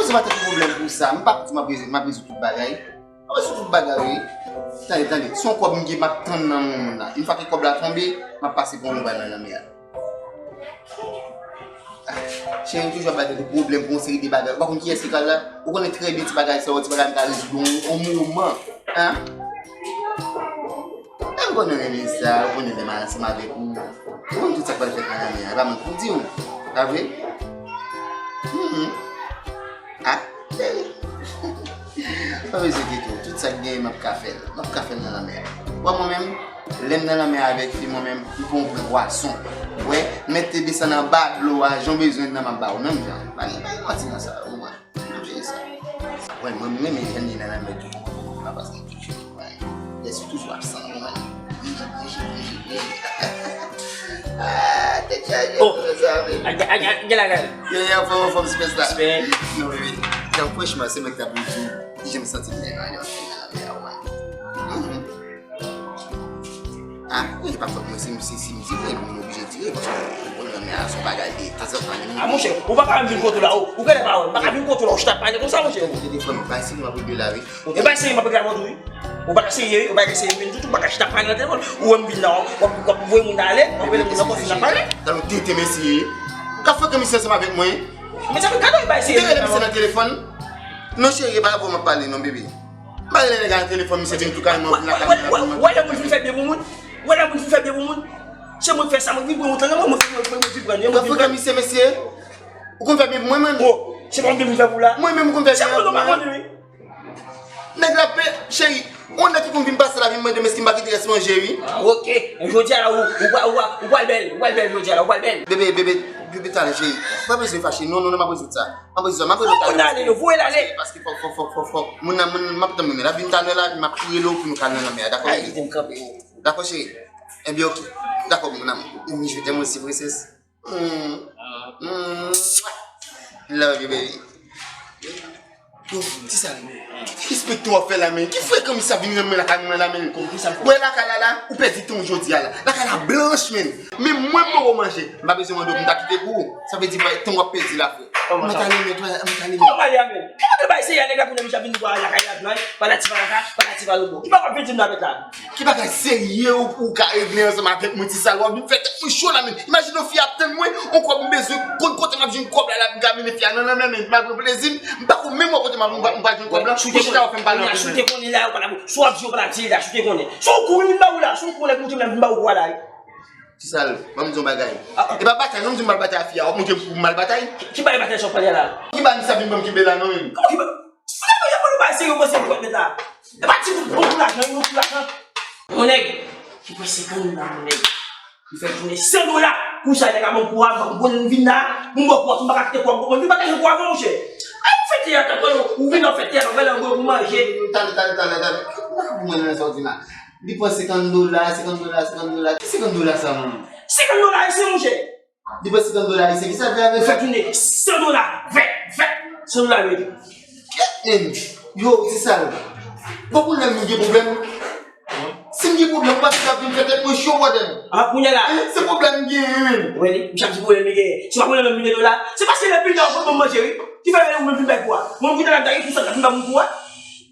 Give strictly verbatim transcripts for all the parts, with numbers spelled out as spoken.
Se pa tankou pwoblèm pou sa. M pa konn si m ap rezoud, m ap rezoud tout bagay. M ap rezoud tout bagay, wi. Tande, tande. Se yon kòb m gen, m ap tann nan men moun nan. Yon fwa ke kòb la tonbe, m ap pase pou yon bal nan lanmè a. Cheri, ou toujou ap bay tèt ou pwoblèm pou yon seri de bagay. Ou pa konn kiyès ki pral la? Ou konnen trè byen ti bagay sa yo, ti bagay m ka rezoud yon, yon moman. Hein? E m konnen w renmen sa, ou konnen lè m ansanm avèk ou. Ou konn tout sa k pral fèt nan lanmè a, e pa mwen k pou di w. Pa vre? Mhm. Ah, cheri. Pa bezwen enkyete w, tout sa k genyen m ap ka fè l. M ap ka fè l nan lanmè a. Wè mwen menm, lè m nan lanmè a avèk fi, mwen menm, m pa yon vrè pwason. Wè, m mèt te desann anba dlo a, jan w bezwen nan m ap ba ou menm jan. Pa gen, pa gen manti nan sa, ou wè. M ap jere sa. Wè, mwen, m renmen jan li nan lanmè tou. Pa paske m tou cheri mwen. Lè sou toujou absan, mwen. Ah, tèt chaje, oh, mezanmi. Gen la kay. Yo, yo, anfòm, anfòm, sipèsta. Respè. Non, wi. Jan, franchman, se mwen ki ta pou di w, ki jan m santi m nan lanmè a, wè. Mhm. Ah, wi, pa fòt mwen, si, si, si m di vre, m oblije di vre, paske ou konn lanmè a se yon bagay de tanzantan li. Ah, monchè, ou pa ka menm vin kote w la, ou, ou genlè pa wè, ou pa ka vin kote w la, ou chita pale konsa, monchè. Ou te defrann, bay serye m ap regle la, wi. E bay serye m ap regle avè w tou, wi. Ou pa ka serye, wi, ou pa ka serye vin ditou, ou pa ka chita pale nan telefòn. Ou wè m vin la, w ap, w ap voye moun ale, w ap rele moun nan konsa, n ap pale. Talon tenten mesye. Ou ka fè komisyon ansanm avèk mwen. Men sa fè gade w bay serye. Ou te rele misye nan telefòn? Non, cheri, e pa avè w m ap pale, non, bebe. M pa rele nèg a nan telefòn, misye vin tou kalman, vin lakay mwen, vin manje. Wè lè moun fin fè byen pou moun? Wè lè moun fin fè byen pou moun? Se mwen k fè sa, mwen vin pran yon tan nan mwen, mwen vin pran li, mwen vin pran li. Misye, mesye, ou konn fè byen pou mwen, menm? Oh, se pa mwen ki vin fè pou la. Mwen menm ou konn fè byen pou mwen. Se mwen nou pa konnen, wi. Nèg la pe, cheri, yon nèg ki konn vin pase la, vin mande m èske m pa kite rès manje, wi. Ah, ok. Jodi a la, ou, ou, ou, ou, ou pral bèl, ou pral bèl jodi a la, ou pral bèl. Bebe, bebe, bebe, talè, cheri. Pa bezwen fache, non, non, non, m ap rezoud sa. M ap rezoud sa, m ap rezoud sa. Voye l ale, voye l ale. Paske fòk, fòk, fòk, fòk, fòk. Moun nan, moun, m ap tann moun nan. L ap vin talè la, epi m ap rele w pou nou ka al nan lanmè a, dakò, bebe? Ay, kite m kanpe. Dakò, cheri. Dakò, mon amour. Je t'aime aussi, princesse. Mm. Mm. Love you, baby. Yo, ti sa, ki disrespekte w ap fè la, men? Ki frekan misye ap vin renmen lakay mwen la, men? Wè lakay la, la, ou pèdi tan w jodi a la. Lakay la blanch, men. Men mwen m poko manje. M pa bezwen mande w pou m ta kite pou ou. Sa vle di, bay tan w ap pèdi la, frè. Mwen ta renmen, mwen ta renmen. Kòman li a menm? Ki kote bay se yè nèg la konnen misye ap vin bwa lakay la, blanch, patati patata, patati patata. Ki pa w ap vin di m la, mèt la? Ki bagay serye ou, ou ka regle ansanm avèk mwen, ti sal? W ap vin fè tèt mwen cho la, men. Imajine yon fi ap tann mwen, yon kòb m bezwen, konn kote m ap jwenn kòb la, la, m ka mennen fi a nan lanmè, men m pa pran plezi m, m pa ko menm wè kote m ap, m pa, m pa jwenn kòb la. Ou chita w fè m pale anpil, men. Si w te konnen la, ou pa t ap, si w ap di, ou pa t ap di la, si w te konnen. Si w kouri vin ba ou la, si w konnen pou m te vin ba ou kwa la, wi. Ti sal, ban m di yon bagay. E pa batay, non, m di m pral batay a fi a, w ap montre m pou m al batay? Ki, ki bagay batay sa w pale la? Ki bagay misye ap vin ban m kenbe la, non, menm? Kòman ki bagay? Mwen, mwen, mwen, bay serye, mwen se pwèt mèt la. E pa ti kout bon pou lajan, yon pou lajan. Yon nèg ki pran senkant dola, yon nèg. Li fè tounen san dola. Pou sa, nèg la ban m kou a, m konn vin la, pou m ba w kou a, pou m pa ka kite kou a, m konprann. Vin pataje kou a, monchè. Ay, ou fè teyat, tankou ou vin nan fè teyat, ou fè lanmou pou manje. Talè, talè, talè, talè. Ou pa konprann nan sa w di la. Li pran senkant dola, senkant dola, senkant dola. Ki senkant dola sa, menm? Senkant dola ayisyen, monchè. Li pran senkant dola ayisyen, kisa l fè avè l? Fè tounen san dola, vèt, vèt, san dola vèt. Kèt, men, yo, ti sal. Bon, pou lè m gen pwoblèm. Si m gen pwoblèm, ou pa t ap vin fè tèt mwen cho, brother. Ah, kounye a la. Eh, se pwoblèm m genyen, men. Wè li, misye ap di pwoblèm li genyen. Se pa pwoblèm m vin la. Se paske lè pita ou pa ban m manje, wi. Ki fè ou menm vin bay kou a. Mwen, m gen tan la, m ta gen tout sa, m vin ba moun kou a.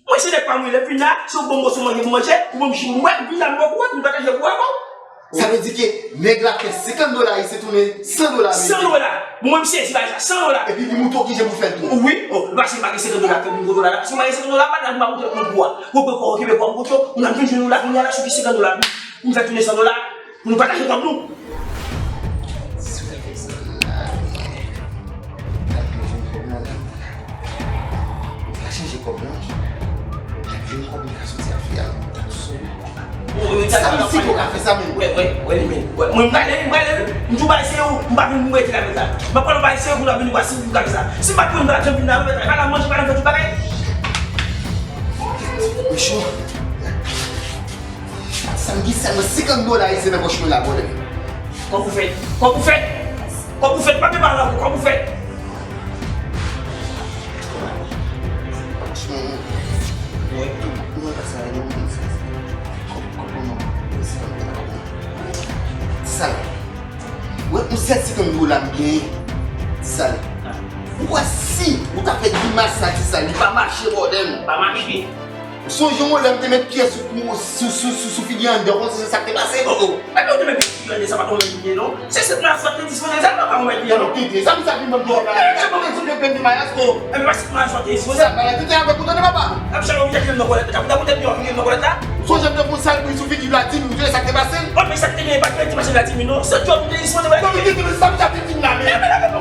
Mwen se nèg pa m wi, lè m vin la, si w ban m moso manje pou manje, ou ban m chou pou m bwè, m vin la, m ba w kou a, m pataje kou a avè w. Sa vle di ke nèg la fè senkant dola ayisyen tounen san dola ameriken. San dola. Bon, mwen m sezi bagay sa, san dola. Epi li montre w kijan pou fè l tou. Wi, oh, li pa si m pa gen senkant dola, fè m gwo dola la. Si m pa gen senkant dola, m pa nan, m pa montre moun kou a. Ou pran kò w, kenbe kò w, m montre w, m ap vin jwenn ou la, kounye a la, sou ki senkant dola, pou m fè tounen san dola, pou nou pataje kòb nou. Si w ta fè sa la, gad mwen jwenn kòb la la. Ou pa chanje kòb la. Gad jwenn kòb li ka soti a fi a. Sa m si pou ka fè sa menm. Wè, wè, wè li menm. Wè, mwen m prale, m prale wi. M tou bay se ou, m pa vin pou rete la mèt la. M ap pran bay se ou pou la vin wè si m ka fè sa. Si m pa t konn pa janm vin la mèt la, pa la manje, pa la fè tout bagay. Mechan. Sa m gen sèlman senkant dola ayisyen nan pòch mwen la, brother. Kòb ou fèt, kòb ou fèt, kòb ou fèt, pa gen pale ankò, kòb ou fèt. Wi. Ti sal. Wè, yon sèl senkant dola m genyen. Ti sal. Ou wè si ou ta fè di Mas sa, Ti Sal, li pa mache, bòdèl. Pa mache. Sonje yon lè m te met pyè sou, sou, sou, sou, sou figi Andè, konsa se sa k te pase? Oh, oh. Epi ou te met pyè sou figi Andè, sa pa t yon lè li ye, non. Se sèt mas ou te dispoze, sa pa yon lè li ye, non. Tete, sa m sa vin ban m pwoblèm la. Epi se mwen ki te plenn mayas, oh. Epi pa sèt mas ou te dispoze. Sa, bagay, tete avèk ou, tande papa. Epi se ou ki te nan kòlèt, epi ou te vin nan kòlèt la. Sonje m te pran salopri sou figi l la, di m, ou te wè sa k te pase? Oh, men sa k te genyen, pa t gen ti mache la, di m, non. Se djòb ou te dispoze, bagay. Non, men tete, men sa m sa te di m la, men. Epi la, men,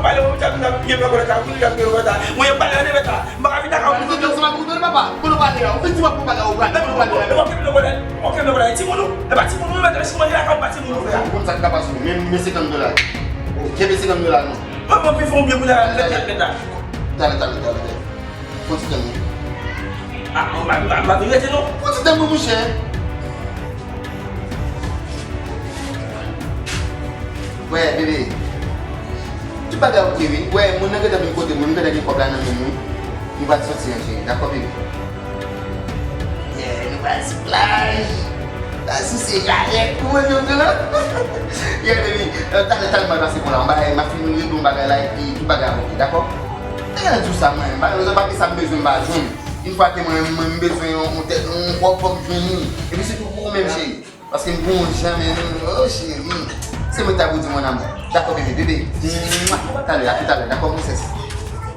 Mwen, yo pale nan nèt la. Mwen, yo pale nan nèt la. Mwen, yo pale nan nèt la. Mwen, yo pale nan nèt la. Mwen, yo pale nan nèt la. Mwen, yo pale nan nèt la. Mwen, yo pale nan nèt la. Mwen, yo pale nan nèt la. Mwen, yo pale nan nèt la. Timoun ou, e pa timoun ou, mèt, si mwen la, kòm pa timoun ou, frè. Ou konn sa k ka pase, men, men senkant dola. Kenbe senkant dola, non. Mwen, mwen, pi fon byen, mwen, la, la, la, la. Talè, talè, talè, talè. Fon ti tan, non. Ah, mwen, mwen, mwen, mwen, rete, non. Fon ti tan, mwen, monchè. Wè, bebe. Tout bagay oke, wi. Wè, moun nan gentan vin kote mwen, nou gentan gen kòb la nan men nou. Nou pral soti an, cheri. Dakò, bebe? Yeah, nou pral sou plaj. Pral souse galèt. Ou wè jan m la? Yeah, bebe. Euh, talè, talè, m pral pase kon la. M bagay, m ap fin regle yon bagay la, epi tout bagay ap oke, dakò? Te gen di w sa, mwen. M pa, pa gen sa m bezwen, m pa jwenn. Yon fwa ke mwen, mwen, m bezwen yon, yon tèt, yon kòb, fòk m jwenn li. Epi sitou pou ou menm, cheri. Paske m gon jan, men, oh, cheri. Se mwen ta pou di mon amour. Dakò, bebe, bebe. Mwah. Talè, a tout à l'heure, dakò, princesse?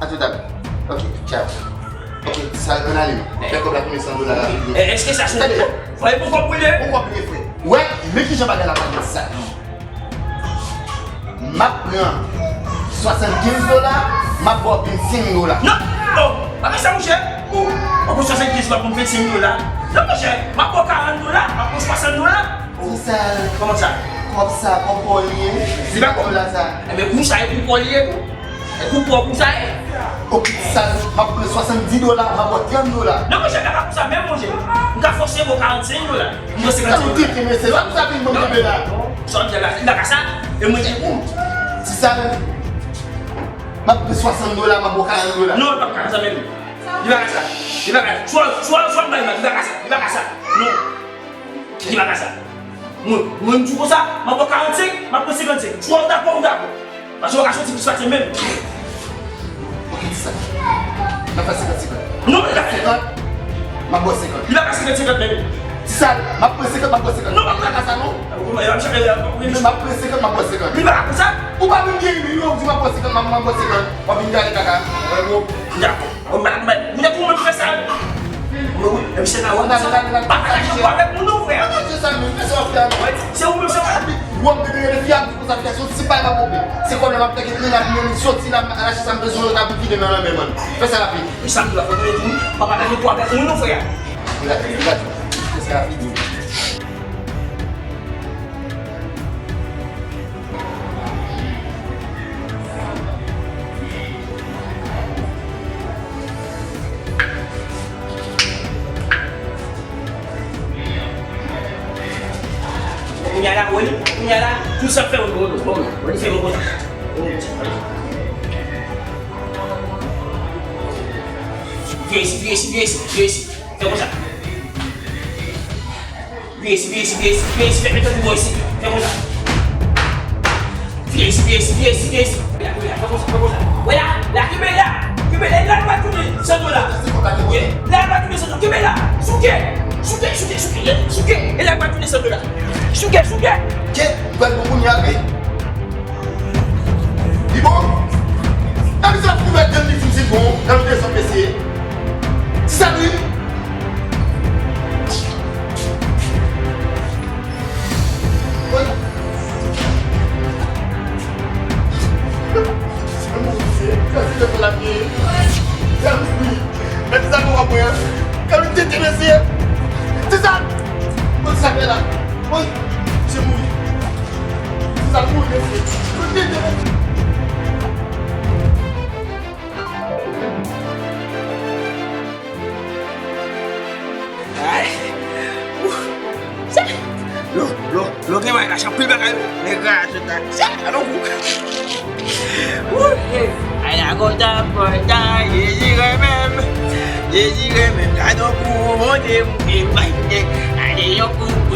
A tout à l'heure. Ok, ciao. Ok, sa, ann ale, non. Fè kòb la tounen san dola la. Eh, èske sa se... Tande. Fò e pou kòb pou li ye? Pou kòb pou li ye, frè. Wè, men kijan bagay la pa gen sa. M ap pran swasannkenz dola, m ap ba w vennsenk dola. Non! Oh! Pa fè sa, monchè! Ou, ou pran swasannkenz, m ap pran vennsenk dola. Non, monchè! M ap ba w karant dola, m ap pran swasant dola. Ti Sal. Kòman sa? Kòb sa, kòb pa w li ye? Li pa kòb. Dola sa. Enben, kou sa, e kou pa w li ye, tou. E kou pa w, kou sa ye? Ok, Ti Sal, m ap pran swasanndis dola, m ap ba w trant dola. Non, monchè, pa konsa menm, monchè. M ka fòse ba w karannsenk dola. Mwen se... Sa ou di ki men se la pou sa vin ban m kenbe la. Sa w di la, li pa ka sa. E mwen di ou. Ti Sal, m ap pran swasant dola, m ap ba w karant dola. Non, li pa ka sa menm. Li pa ka sa. Li pa ka. Swa, swa, swa m bay mal, li pa ka sa. Li pa ka sa. Non. Li pa ka sa. Mwen, mwen m di w konsa, m ap ba w karannsenk, m ap pran senkannsenk. Swa ou dakò, ou dakò. Paske w ka soti plis pase menm. Ok, Ti Sal. N ap fè senkant senkant. Non, men... Senkant, m ap ba w senkant. Li pa ka senkant senkant menm. Ti Sal, m ap pran senkant, m ap ba w senkant. Non, pa ka sa, non. M ap pran senkant, m ap ba w senkant. Li pa ka konsa. Ou pa vin gen ide, ou di m ap ba w senkant, m ap ba w senkant. W ap vin gade kaka. Dakò. Ou pa, ou pa, ou pa pou fè sa. Mwen, wi, men se la, wè, pa pataje kò avèk moun, non, frè. Se sa menm, men se w ap fè a, non. Se ou menm, se ou. Wè, m te gen fi a, m di konsa, fi a, se yon ti pay m ap pope. Se kòb la m ap pèke, men la, men soti la, m al achte sa m bezwen, yo ka vide nan lanmen mwen. Fè sa rapid. E sa m di la, fò nou di, pa pataje kò avèk moun, non, frè. Fè sa rapid. Kounye a la, wè li, kounye a la, tout sa fè yon gwo, bon, wè li fè yon gwo. Vye isi, vye isi, vye isi, vye isi. Fè konsa. Vye isi, vye isi, vye isi, vye isi, fè, fè, fè, fè, fè, fè konsa. Vye isi, vye isi, vye isi, vye isi. Fè la, fè la, fè konsa, fè konsa. Wè la, la, kenbe la. Kenbe la, la, l pral tounen san dola. Ye, la, l pral tounen san dola. Kenbe la. Souke. Souke, souke, souke, ye, souke. E la, l pral tounen san dola. Souke, souke. Ke, m pral bon kounye a, wi. Li bon? Nan mizè pou mèt de mil dim si l bon, nan mil de san mesye. Ti Sal wi. Woy. Sa se telefòn la m ye. Sa wi. Mèt sa nou wap mwen. Kalite te mesye. Ti Sal. Woy, sa fè la. Woy. Se mouri. Sa pou mwen, mesye. Pou mwen, mesye. Ay. Ouh. Sa. Lo, lo, lo, gen bagay la, anpil bagay. Nèg la, sa. Sa, alon kou. Ouh. Ay, la kontan, kontan, Jezi renmen m. Jezi renmen m. Gade yon kou, Bondye, m, m, m, gade yon kou.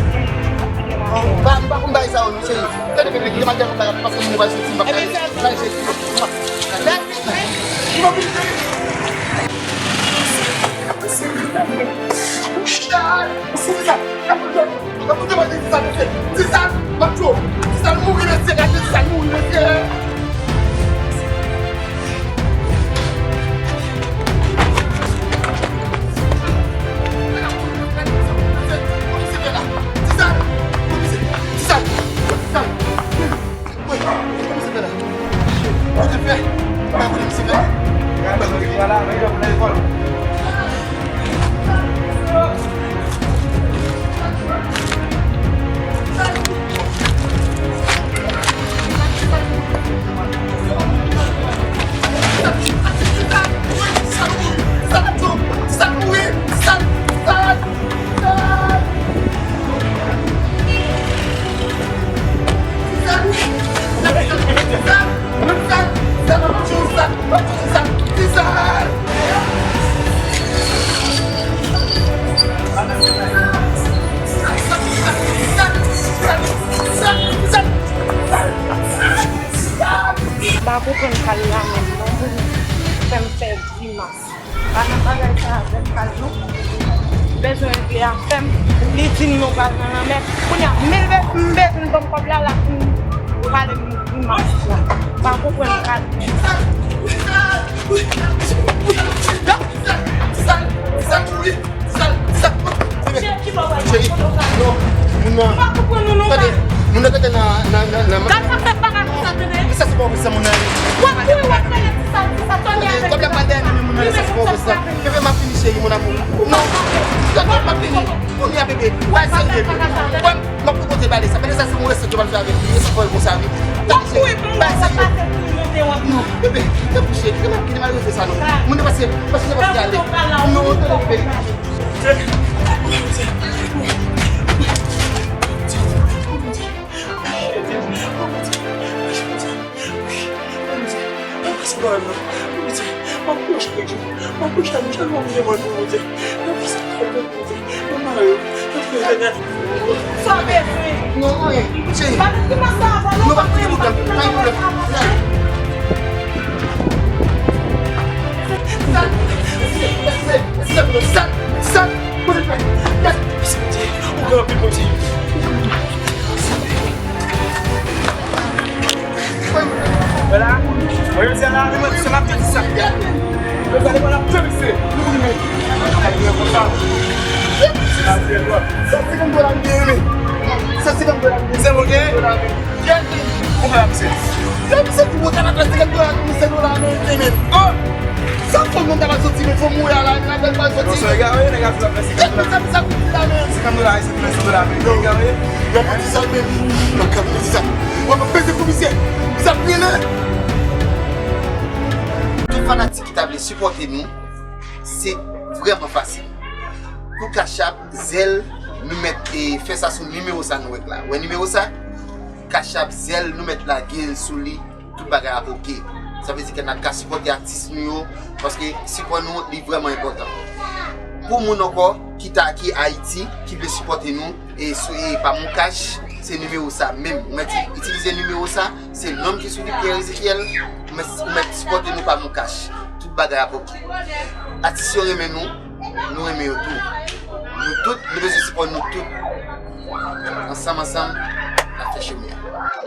M pa, m pa konn bagay sa yo non, cheri. Gade bebe, kite m al tèlman bagay, paske moun yo pral soti, m pa pral soti. Ti Sal, ti Sal, ti Sal, mouri mesye, gade ti Sal mouri mesye. M pa konprann kal la menm non, pou fè m fè grimas. Pa nan bagay sa avèk kal non. Bezwen regle afè m. Li di m nou pral nan lanmè. Kounye a, m bezwen, m bezwen ban m kòb la, la pou m pale m grimas la. Pa konprann kal. Cheri, non, moun nan, tande, moun nan tande nan, nan, nan, nan. Gad sa fè bagay konsa, tande. Sa se pa ofans sa, moun nan. W ap kouri, w ap rele ti Sal, ti Sal, tande avèk kòb la pa dèyè nan men moun nan, sa se pa ofans sa. Bebe, m ap fini, cheri, mon amour. Non, tande, m ap fini. Kounye a, bebe, bay serye. Wè, m ap repoze pale sa. Pale sa, se yon reset yo pral fè avèk li. E sa fè l konsa, wi. Bay serye. Non, bebe, tanpri, cheri, kite m, kite m al regle sa, non. Moun nan pase, pase, pase ale. Non, tande, bebe. Sa w bezwen? Non, anyen. Cheri. Pa gen pwoblèm. Pa gen pwoblèm. Sa, sa, sa, sa, sa, kote fè? Mèsi Bondye. Ou gen anpil Bondye. Vwala. Mwen, jodi a la, mwen, se m ap te di sa. Mwen, sa depan l ap fè misye. Nou, nou, nou. Sa se konn dola m gen, wi. Sa se konn dola m gen. Se bon, gen? Dola m gen. Kèl peyi? Konbyen la misye? Lè misye di mwen ta fè senkant dola, misye dola ameriken, men. Oh! Sa fò moun ta pral soti, men fò mwen la, nan bèl pral soti. Non, sa egare, nèg ap fè senkant dola. Kèl sa, sa kout la, men. Senkant dola, se senkant dola, men. Egare. Lè mwen di sa, men. Mwen kap di sa. Mwen mwen peze komisè. Sa prele. Tout fanatik ki ta vle sipòte nou, se vrèman fasil. Pou Cash App, Zelle, nou mèt, e, fè sa sou nimewo sa nou wè la. Wè nimewo sa? Cash App, Zelle, nou mèt lage l sou li, tout bagay ap oke. Sa vle di ke n ap ka sipòte atis nou yo, paske sipò nou, li vrèman enpòtan. Pou moun ankò ki ta, ki Ayiti, ki vle sipòte nou, e sou, e pa MonCash, se nimewo sa menm. Ou mèt itilize nimewo sa, se nonm ki sou li, Pierre Ezekiel, ou mèt, ou mèt sipòte nou pa MonCash. Tout bagay ap oke. Atis yo renmen nou, nou renmen yo tou. Nou tout, nou bezwen sipò nou tout. Ansanm, ansanm, n ap fè chemen an.